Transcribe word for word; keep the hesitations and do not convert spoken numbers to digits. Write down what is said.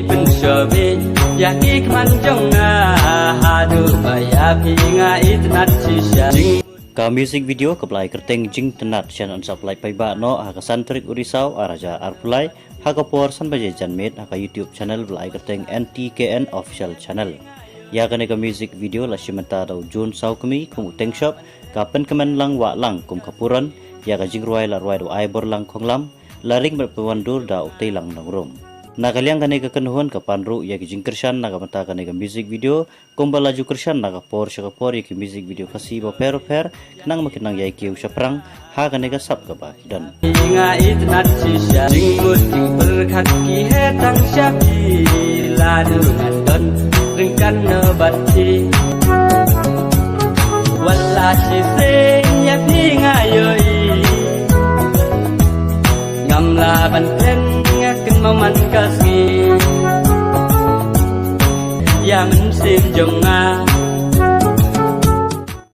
Pynshobe ïa ki khmat jong nga, haduh ba ïa phi nga itynnad shisha. Ka music video kaba la ai kyrteng Jingtynnad shen ansap lai paidbah noh ha ka san tarik u Risaw ar hajar arphew lai ha ka por san baje janmiet ha ka YouTube channel ba la ai kyrteng N T K N Official Channel. Ïa kane ka music video la shim bynta da u Jun Sawkmie kum u Teng Shop, ka pynkmen lang wah lang kum ka puron, ïa ka jingrwai la rwai da u Aiborlang Khonglam, la ring bad pynwandur da u Teilang Nongrum. Na ka liang kane ka kynhun ka pan ruh ïa ki jingkyrshan na ka bynta kane ka music video, kumba la ju kyrshan na ka por sha ka por ïa ki music video Khasi bapher bapher, khnang ba kin nang ïai kiew shaphrang ha kane ka sap kaba ki don. Nga itynnad shisha, jingmut jingpyrkhat ki heh tang sha phi, lada ngan don ryngkat noh bad phi. Wat la shisien ïa phi nga ïohi, ngam lah ban kren, nga kynmaw man ka sngi. Ïa mynsiem jong nga